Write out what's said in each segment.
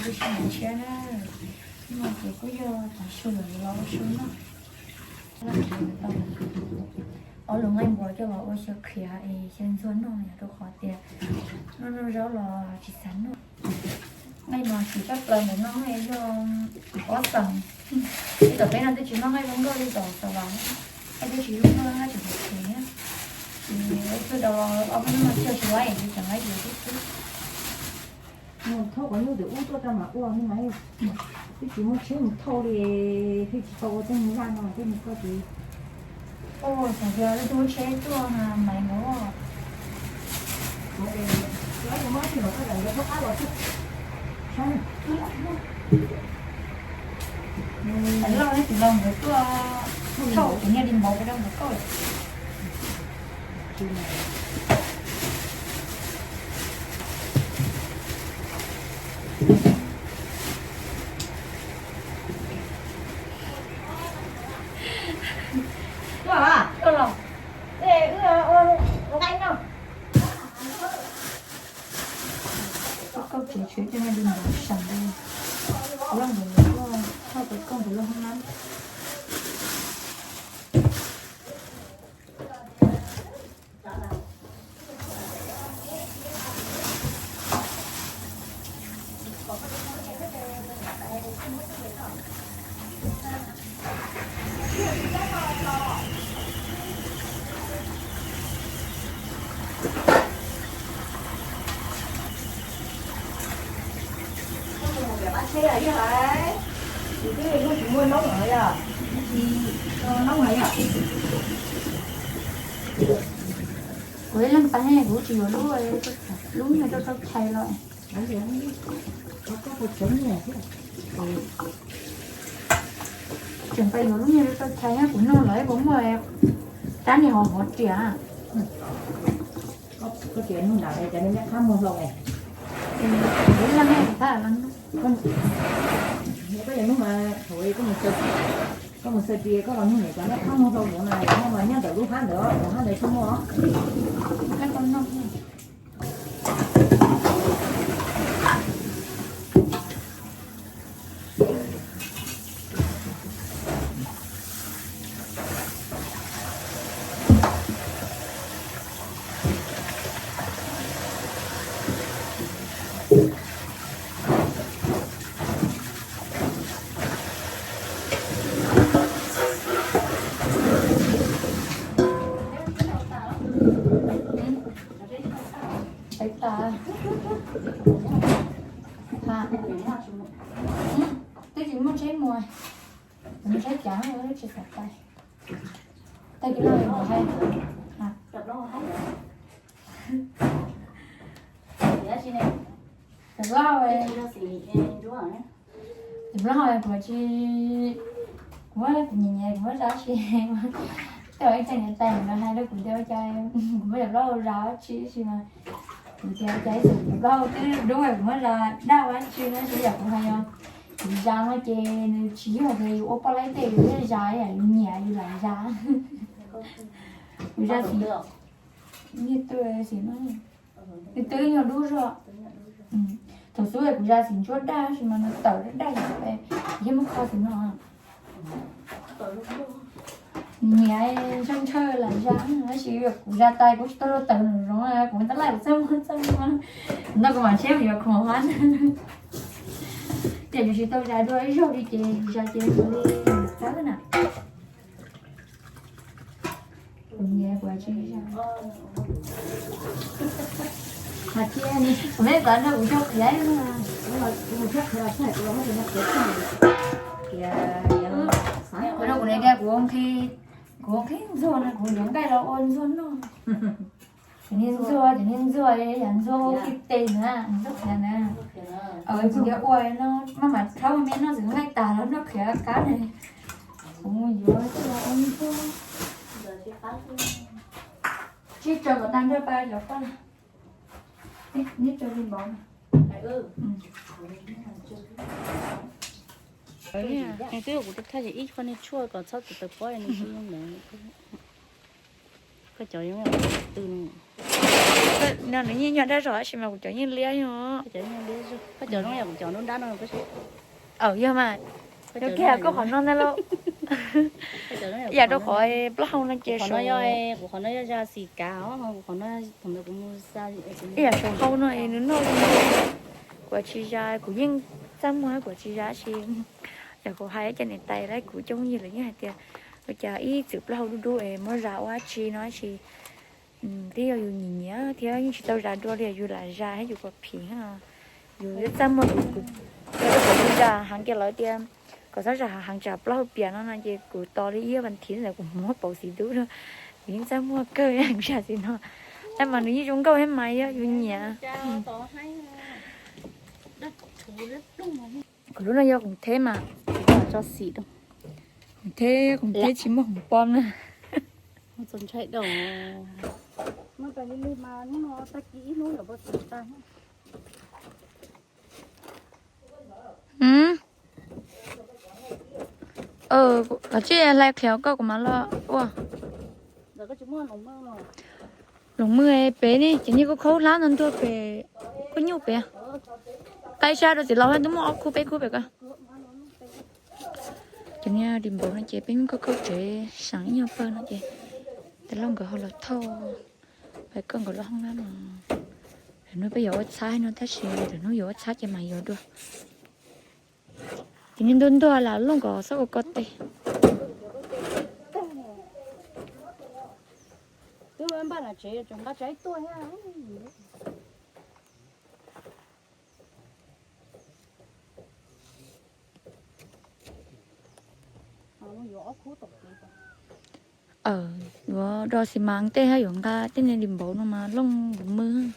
Tshiab na, no ces kuj yog tav su lawm los ua su noj. Ob lub nqaij npua coj los ua xyaw qhiav es xyaw ntxuag noj yom, rau qhov tias noj noj zaub los tsis xav noj. Nqaij no tsis tshaj plaws ntawm no yog ob xees. Tej zaum peb no twb tsis noj nqaij zoo nkauj li zaum xav vas, nqaij twb tsis zoo nkauj, nqaij tseem qhiav thiab. Ces ib tug rau ob peb hnub no tsis laib es tseem laib yuav xwb xwb. Thauj qhov nyuj ntawm ub tuaj rau mas ua no mas, twb tsis muaj tsheb mus thauj li, thiaj tsis tau ua tej me zaj no tej me koj ces. Ua xav tias leej twg muaj tsheb tuaj mas maiv nkaus. Loj ne, tus laus nkawd tuaj thauj kuv niag li npaum pes rau nkawd kauj lawm. Tuaj los, wb ua nqaij noj. Kauj tsev tshuav coj niag li npaum sab nti, kuv loj nkawd tuaj thauj pes kauj nkawd lub hoob nab. Tsis muaj noob lawm yog, noob lawm yog. Kuv ib leeg tas kuv tsis yuav lub, lub me rau rau chais los. Tseem pais yuav lub me rau rau chais, kuv nug lawv puas muaj rab niag hov hov riam. Koj tias nug nram cov niag qab muag hlau ne. Ib leeg ne kuv tab los nug. Koj yuav nug mas thaum koj mus xaws tis koj los nug niam cov niag qab muag hlau yuav na, nyob mas nyob ntawm lub hab ntawd, lub hab ntawd tsis muaj os. Tshaib tas. Ha. Twb tsis muaj tsheb mus, kuv mus saib cav tsis xav pais. Tag kis no kuv hais. Cov plaub, cov plaub kuv tsis, kuv muab kuv nyiam nyiam kuv muab zaj tsi. Tej ib txhia niam tais nkawd hais rau kuv tias ua cas kuv muab cov plaub zaj tsi tsi mas kuv tias ua cas ib txwm cov plaub twb dub kuv muab zaj daj ua tsi no tsis yam kuv hais yog kuv zaj no ces nws tsis yog tias yus ua poj laib tej yus thiaj zaj, yus nyiam yus lam zaj. Kuv zaj xim, niag twb xim no, niag twb yog dub zog. Thaum xub kuv zaj xim ntsuab daj tab sis mas nws tawm daj daj yam, yog muab kho xim no. Nyiam ntshaw ntshaw lam zaj tab sis kuv zaj tas kuv tsis tau luag tawm nws zoov, kuv tab laj kuv txaj muag txaj muag. No kuv mam tsheb mus yuav khoom hab. Tiam sis tsis tau zaj dua ib zaug li ces zaj ces ua li tab na. Kuv nyiam kuv tsis zaj. Kuv me xav nrog kuv coj qhiav, kuv nrog kuv niam tias kuv, kuv nqhis ntxuag no kuv yuav nqaij los ua ntxuag noj. Cov niag ntxuag, cov niag ntxuag, yog ntxuag ua qhib tes na, ntxuag qhiav na. Kuv tias ua no maj mam rhaub me noj txwv nqaij tas los noj qhiav qab ne. Kuv mus yuav coj los ua ntxuag. Tsib tso kom tag nrho pab cov poj. Neb tso li npov. Twb kuv thaj ces ib qho niag tshuaj kom txhob tus taws pob nws twb zoo ntawd. Koj cov yeej tw no, nws yeej nyuag daj zog tab sis mas kuv cov yeej liab yog. Cov zoo yam kuv cov nruab nrab no. Aw, yog mas. Yog kiag koj qhov no ntag lauj. Yam rau qhov plaub hau no ces kuv qhov no yog zaj xim kav, kuv qhov no ib yam saum hau no es nws noj li no. Kuv tsis zam, kuv yeej txaj muag kuv tsis zam sis yog kuv hais cov niam tais lawv kuv coob yig lawv yeej hais tias ua cas ib txwm plaub hau dub dub es muab zam ua dab tsi no sis twb yog yus nyiam nyiam thiab yeej tsis tau zam dua li yus lam zam thiab yus kom phim no. Yus yeej txaj muag kuv, kuv, kuv zam heev kiag lawv tias kom txhob zam heev tsam plaub hau piam no no ces kuv tos li ib vas thiv ntawd kuv muab pauv xim dub no. Kuv yeej txaj muag kawg zam xim no. Tab mas nws yeej zoo nkauj thiab mas yog yus nyiam. Kuv lub no yog qoom theb mas, tso xim rau. Qoom theb, qoom theb tsis muaj hmoov pom na. Los tsis hlais qhiav koj kuv mam los ua. Loos mwj pem ne, ces niag khaub khaub hlab ntog ntuag pem, khaub nyuj pem. Qaib sab rau txiv laus twb muaj ob khub peb khub pem ko. Ces niag ris npaum no ces peb muab khaub khaub tsev seem ib nyuag pawg no ces tais lauj nkawd ho los thauj, pais koj nkawd lub hoob lab no. Lwm hnub peb yuav ua txhab no tab sis lwm hnub yuav ua txhab ces mam yuav dua. Ces niag ntuag ntuag lam looj kom xob ua ko tes. Yuav do xi mas tej hab yuav nqa tej niag ris npaum no mas looj npaum mwg.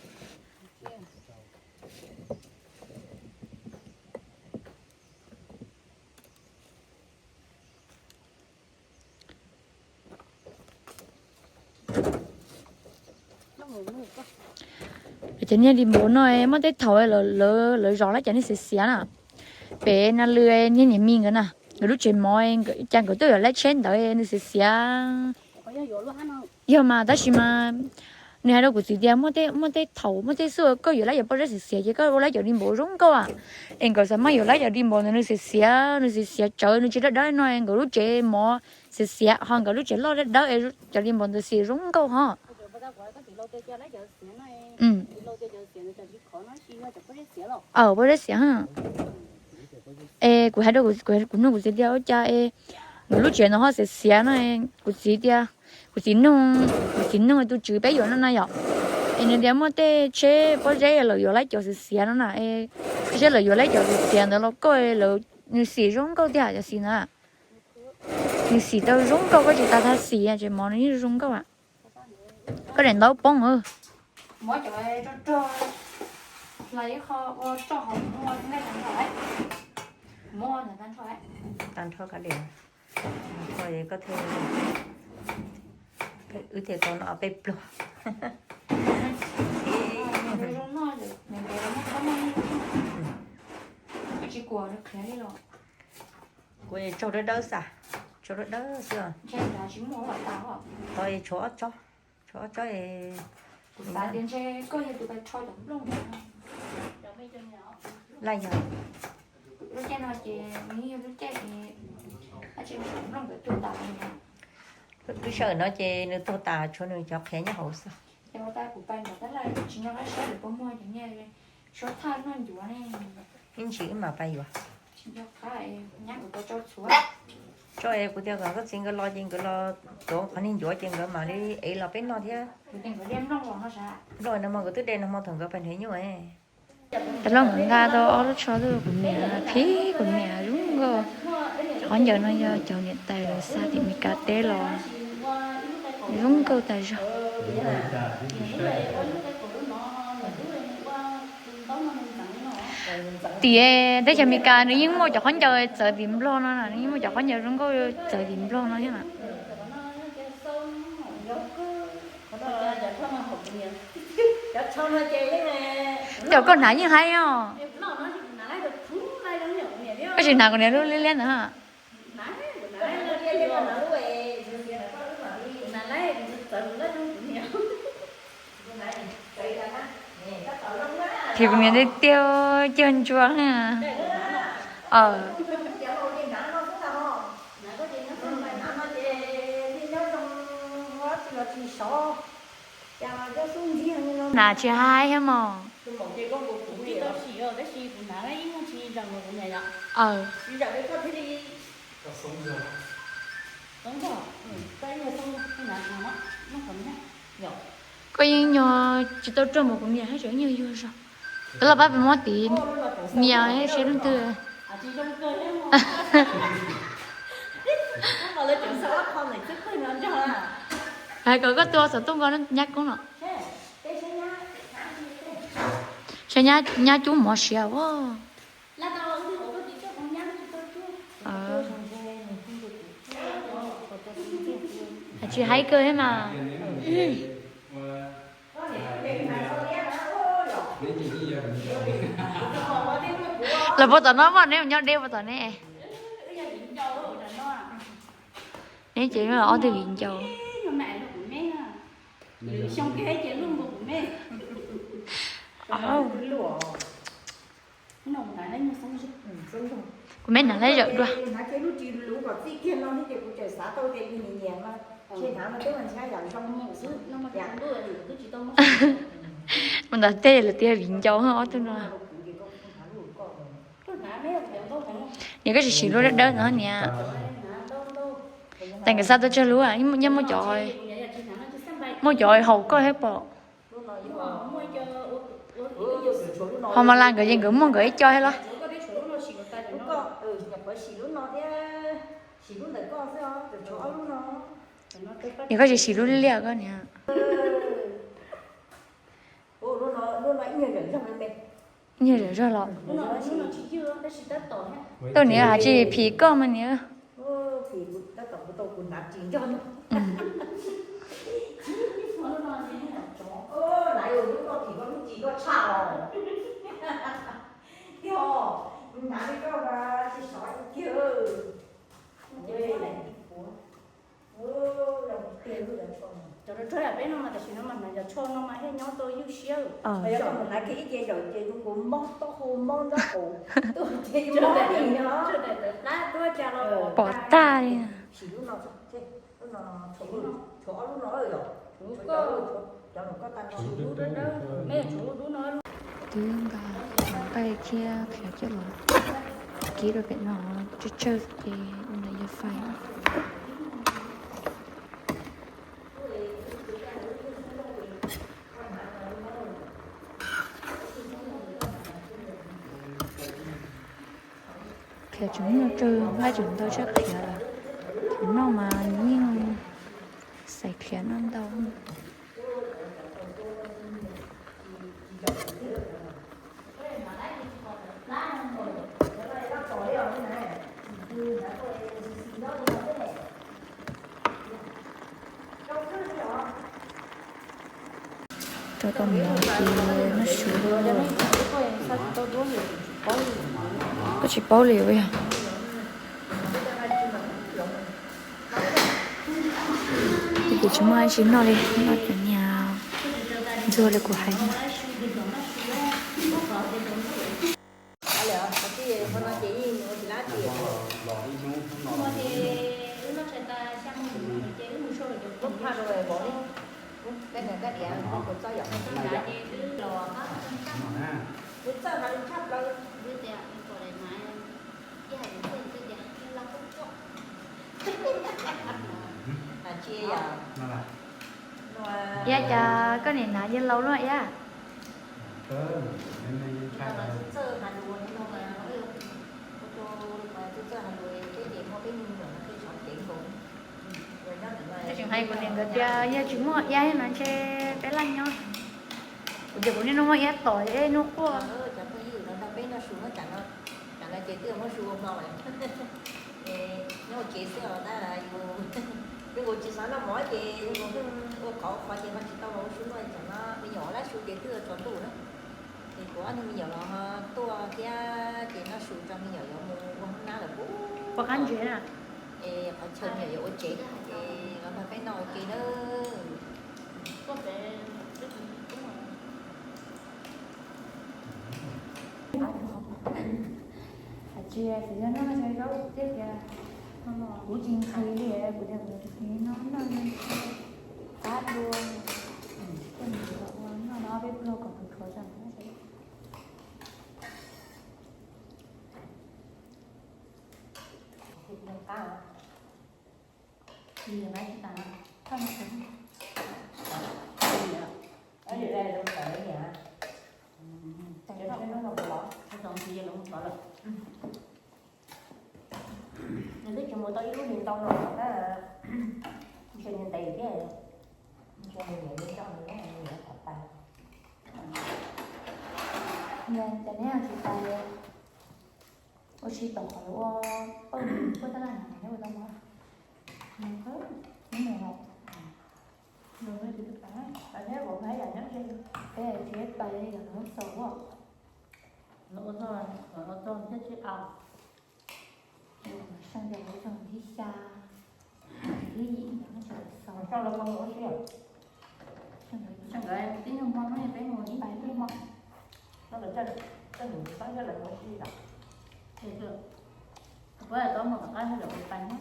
Cov niag ris npaum no muaj tej thaum lawv zov lawv cov niag xiav xiav na. Pem na lw niag niam mis nkawd na, nkawd lub tsev mov cas nkawd tuaj yuav lab tsheb ntawd nws xiav xiav. Yog mas tab sis mas nws hais rau kuv txiv tias muaj tej thaum muaj tej xub koj yuav lab cov pob zeb xiav xiav ces koj ua lab cov ris npaum zoo nkauj a. Es nkawd xav mas yuav lab cov ris npaum ntawd nws xiav xiav, nws xiav xiav tsawv nws tsis dawb dawb no nkawd lub tsev mov xiav xiav ho nkawd lub tsev loj dawb dawb es cov ris npaum ntawd xim zoo nkauj ho. Pob zeb xiav. Es kuv hais rau kuv nug kuv txiv tias ua cas es nkawd lub tsev ntawd ho xiav xiav no. Kuv txiv tias, kuv txiv nug, kuv txiv nug tus tswv peb yuav no na yom. Es nws tias muaj tej tsheb pob zeb lawv yuav lab cov xiav xiav no na, tsheb lawv yuav lab cov xiav xiav ntawd los koj, nws xim zoo nkauj tiag cov xim ntawd. Nws xim tau zoo nkauj koj tsis tas tag xim tsev mov nws yeej zoo nkauj a. Koj daim ntaub poob. Muab cov rog rog hlais ib qho ua roj hauv muab ntej tag nrho. Muab tag nrho. Tag nrho kav liam. Koj thiaj, wb thiaj tau noj peb pluag. Kuv tsaug dawb dawb xwb, tsaug dawb dawb xwb. Tov tshuav ob tsob, tshuav ob tsob. Kuv xav tias ntshe koj yog tus pais rho cov nplooj. Laj yog. Lub caij no ces nws yog lub caij nplooj nkawd tuag tas. Lub sij hawm no ces nws tuag tas tshuav nws cov qhiav nyob hauv xwb. Ces ua tas kuv pais ntawd tab laj tsis nco qab saib lawv puas muag cov niag suab thaj noj ncuav ne. Ib ntsis wb mam pais yuav. Tsis nco qab, nyab kuv tau tso txhuav. Tso es kuv tias kom koj txiv nkawd los ces nkawd los tuav qhov niag ncuav ces nkawd mam li ev los peb noj thiab. Kuv tias nkawd de nplooj los no sav. Nplooj no mas nkawd twb de no hmo thaum nkawd pais nrhiav nyuj. Tais Lauj nkawd nqa tau ob lub tsho tuaj rau kuv niam, phim kuv niam zoo nkauj. Cov khaub ncaws no yog cov niam tais lawv xa tim Meskas teb los, zoo nkauj tas zog. Tim teb chaws Amelikas nws yeej muaj cov khaub ncaws txawv tim Nplog no na, nws yeej muaj cov khaub ncaws zoo nkauj txawv tim Nplog no thiab na. Cov koj hnav yeej haib os. Koj tsis hnav kuv niam lub liab liab ntawd. Kuv niam tiag tiag cog ntsuag. Hnav tsis haib thiab mos. Koj yeej nyuag tsis tau rog npaum kuv niam hab, tseem nyuag yuag zog. Peb los pab peb muab tiv nias seb leej twg. Hais kom koj tua xov tooj nkaus nyab koob no. Saib nyab cub mov siav as. Tsis haib kawg thiab mas. Los puag tom no mas neb nyob deb puag tom ne. Neb ces ob tug viv ncaus. Kuv me hnav lab zawm dua. Mus ntawd tej lawv tias viv ncaus ob tug no. Niam koj tsis siv lub dawb dawb no niam. Tes nkawd xa tuaj tsawg lub, yeej muaj cov, muaj cov haum koj thiab pom. Ho mas las nkawd ces nkawd muaj nkawd ib co thiab los. Niam koj tsis siv lub liaj koj niam. Niag zawm zog los. Tau niam hais tsis phim koj mas niam. Cov rog rog peb no mas tam sim no mas hnav cov tsho no mas thiaj nyob tau ywj siab. Yog koj mus hnav kiag ib ce zaum ces zoo nkaus mob taub hau mob nraub qaum, tuaj ces zoo nkaus mob li no. Pom tag li. Siv lub no, tshuav ob lub no yom. Cov no koj tag no. Twb nqa nqaij thiab qhiav coj los kib rau pem no, tsawg tsawg ces ua ntawd yog fais. Qhiav tseem muaj tsawg, nqaij tseem ntau tshaj qhiav lawm. Thaum noj mas yeej xaiv qhiav noj ntau. Rau tau mov ces noj su. Koj tsis paub li ua yog. Ces tsis muaj dab tsi noj li, noj cov niag ntxuag li kuv hais no. Iab, cas koj nim hnav yawg laus luaj iab? Tseem hais kuv niam nkawd tias yog tsis muaj iab no ntshe peb laj nyob. Kuv ces kuv niaj hnub muaj iab tom ib hnub quaj. Nyob ua tsev xwb os, tab yus, yus tsis xav noj mov ces yus ua qhov ua qhov ces ho tsis tau los ua su noj, tsam no me nyuam lab su ces twb tsaus ntuj na. Ces kuv ob tug me nyuam los tuaj thiab ces noj su tso, me nyuam yuav mus ua hoob nab lawm. Ua qab ntses na. Es qhov chaw me nyuam yuav ua tsev ces los nrog peb noj ua ke nawb. Tuaj pem peb tsev tub. Tsis, kuv yog noj cov zaub tiag tiag. Kuv tsis nqhis li, kuv tias kuv tsis nqhis no noj qab dua. Tej mus ua noj no peb pluag kom khuav khuav tso. Nws twb tsis mus tau ib lub hlis ntau los na, ntshe nws ntev thiab, ntshe nws niam li ncauj nws niam tom pais. Ces neb tsis pais ua si tom qhov ua pawg puag taj laj no neb ua tau mog? Neb mus los? Peb tsis pais li yog lawv txaus ua. Lawv ua txog thiab tsis a. Seej ntawd ua txog thib xya, thib yim ntawd tseem xaus. Seej ntawd tib nyuag hmo no peb mus ib pais ib hmo. Puab tau mus tom qab lawm pais hmo.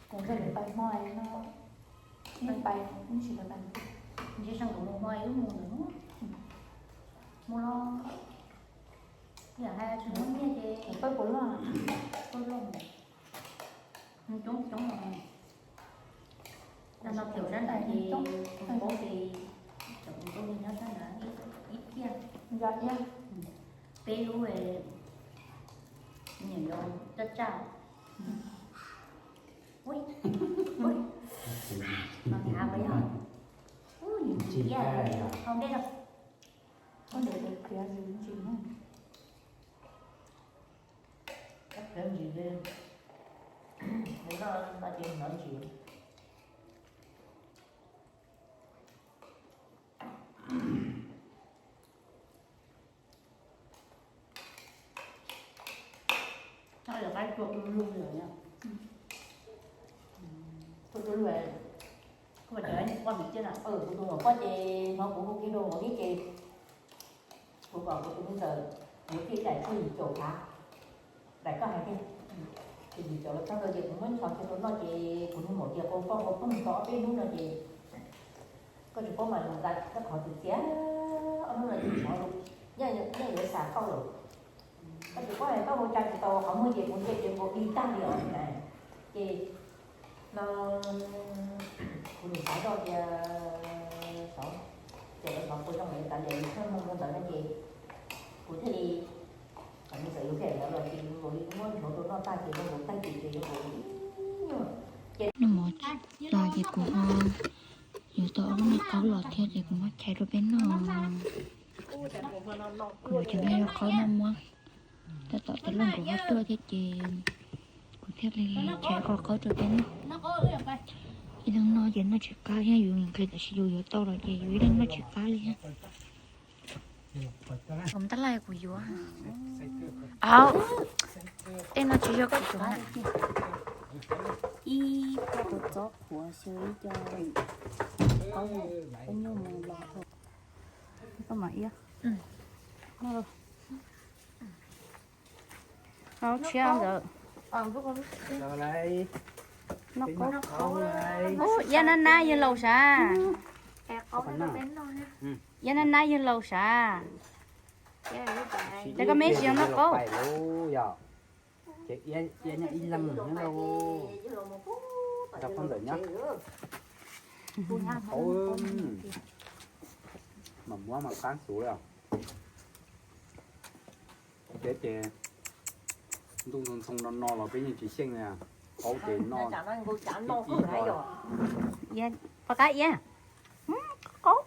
Kuv nrog lawv pais hmo no, nej pais, nej tsis pais. Ntshe Seej kuv mus hmo ib lub mus ntawd mus los. Yam hais tsis muaj nyiaj ces pawg puas loj, pawg loj coob coob. Tag no thaum sab nram ces kuv paub ces thaum kuv tuaj nyob sab nrad ib tiag, peb lub nyuam yaus raj tsaj. Ui, ui, no nyav pas yog, ui, nim tsis iab hau dej no. Ub, ntev tus khiav ntsis ntsis na. Khiav ntsis li, nws noj no ces hnov ntsis. Qaib tua du lug lawm, tua du lug. Kuv tus muam poj ces hnov kuv hu kiag rau hauv ib ces kuv kom kuv tus me ntxawm yuav kiag daim tshuaj yim caum thav, daim koj hais tiag. Ces yim caum los txog ntawd ces kuv muab ntxhov kiag rau noj ces kuv niag maum tias koj poob koj poob tau ob peb hnub no ces koj tsis paub mas zoo tas koj qhov txias txias ob hnub no ces ntxhov zoo, yeej yuav xav tau lawm. Koj tsis paub hais koj mus tsa tsis tau qhov muag ces kuv ntiaj teb nkaus dig tag li os na. Ces no kuv nim xav zoj tias xyov, ces lawv xyov puas zoo es tas ntiam li thawj moo rau ntawd no ces kuv thiaj li kom nws txawm yuav kiag ntawd los ces nkaus li muab ntxhov rau noj tag ces zoo nkaus tag kis ces zoo nkaus li nyuag. Noj mov tag ces kuv ho yuav tau ob lub me qaub los thiab ces kuv muab chais rau peb noj. Yuav cov me qaub noj muab. Tab tom tej loj nkaus qab tuaj thiab ces kuv thiaj li chais qhov qaub rau peb noj. Ib leeg noj ces noj tsis qab thiab, yus nqhis tam sis yus yuav tau los ces yus ib leeg noj tsis qab li thiab. Tab laj kuv yuav. Au, tej no tsis yog kuv yuav. Ib pob txob qhuav xyaw ib co qaub nyuj mus los. Koj mam iab. Noj lub tshiab ntawd. Noj qaub. Ub, iab nab nab yawg laus sav. Iab nab nab yawg laus sav. Ces koj me ntsis noj qaub. Ces iab nyob ib leeg nyob rau, rau phooj ntawm nyob. Qaub mas muab mas qab xus li os. Ces, ces ntuj ntxhoo ntxhoo no no los peb yeej tsis xyeej li. Qaub ces noj ib lo. Pom qab iab. Qaub,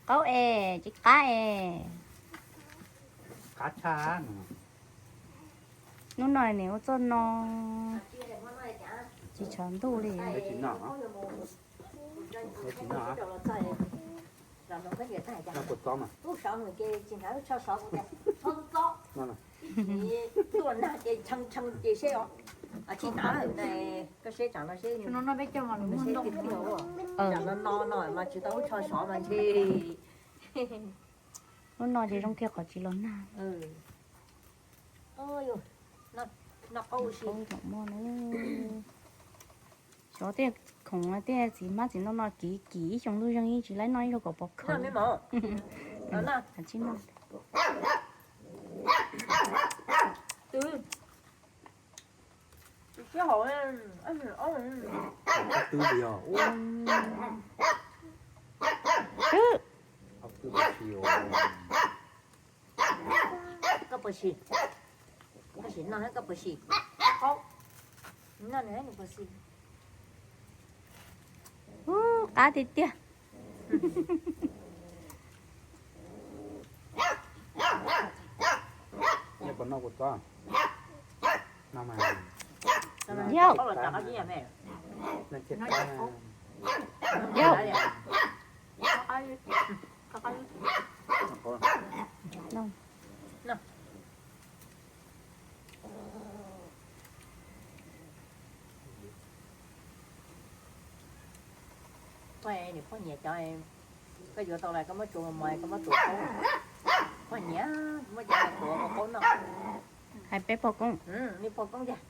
qaub es tsis qab es. Qab tshaj. Hnub no niam ua txoj no tsis tshav ntuj li. Hnub no peb coj mas lus muaj ntoo. Lub no ces zoo kiag qhov tsis los nag. Noj qaub ua si. Xyov tej khoom tej txiv hmab txiv ntoo no kiv kiv ib xyoo ntuj zeeg yeej tsis laib noj ib zaug kom pov khawv. Twb. Koj puas si? Koj sim noj koj puas si? Noj nws nws puas si? Ub, qab tiag tiag. Yog. Yog. Niam poj niam cov, koj yuav tau lawm koj muab tsuav mos mos koj muab tuav qaub. Poj niam muab cov tuav qaub noj. Hais peb poj koob. Nej poj koob tiag.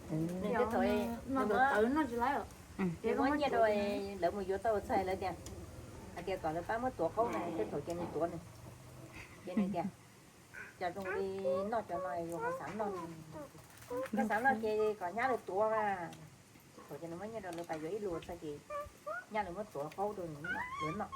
Nws twb thaum nws tawv noj tsis laib. Nws muab nyiaj rau lawv mus yuav tau txhais lawv tias, hais tias kom lawv pab muab tuav qaub na, twb thaum ces nws tuav nws. Ces nws tias, cov zoo li noj cov no yus ho xav noj, koj xav noj ces kom nyab lawv tuav mas. Thaum ces nws muab nyiaj rau lawv pab yuav ib lus txhais ces nyab lawv muab tuav qaub rau lawv noj.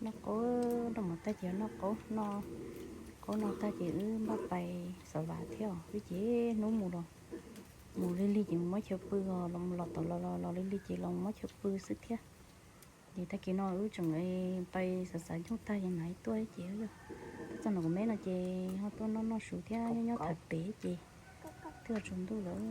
Noj qaub, noj mov tag ces noj qaub, noj qaub no tag ces wb npaj pais xov vas thiab os. Wb ces hnub mus los mus lig lig ces mus muab chaw pw, los los tom los los lig lig ces los muab chaw pw xwb thiab. Ces tag kis no wb tseem pais xav xav ncuj tag ces mam li tuaj ces yog tuaj txog nram kuv meb no ces ho tuaj noj noj su thiab nyob nyob tham pem ces twb tsaus ntuj lawm.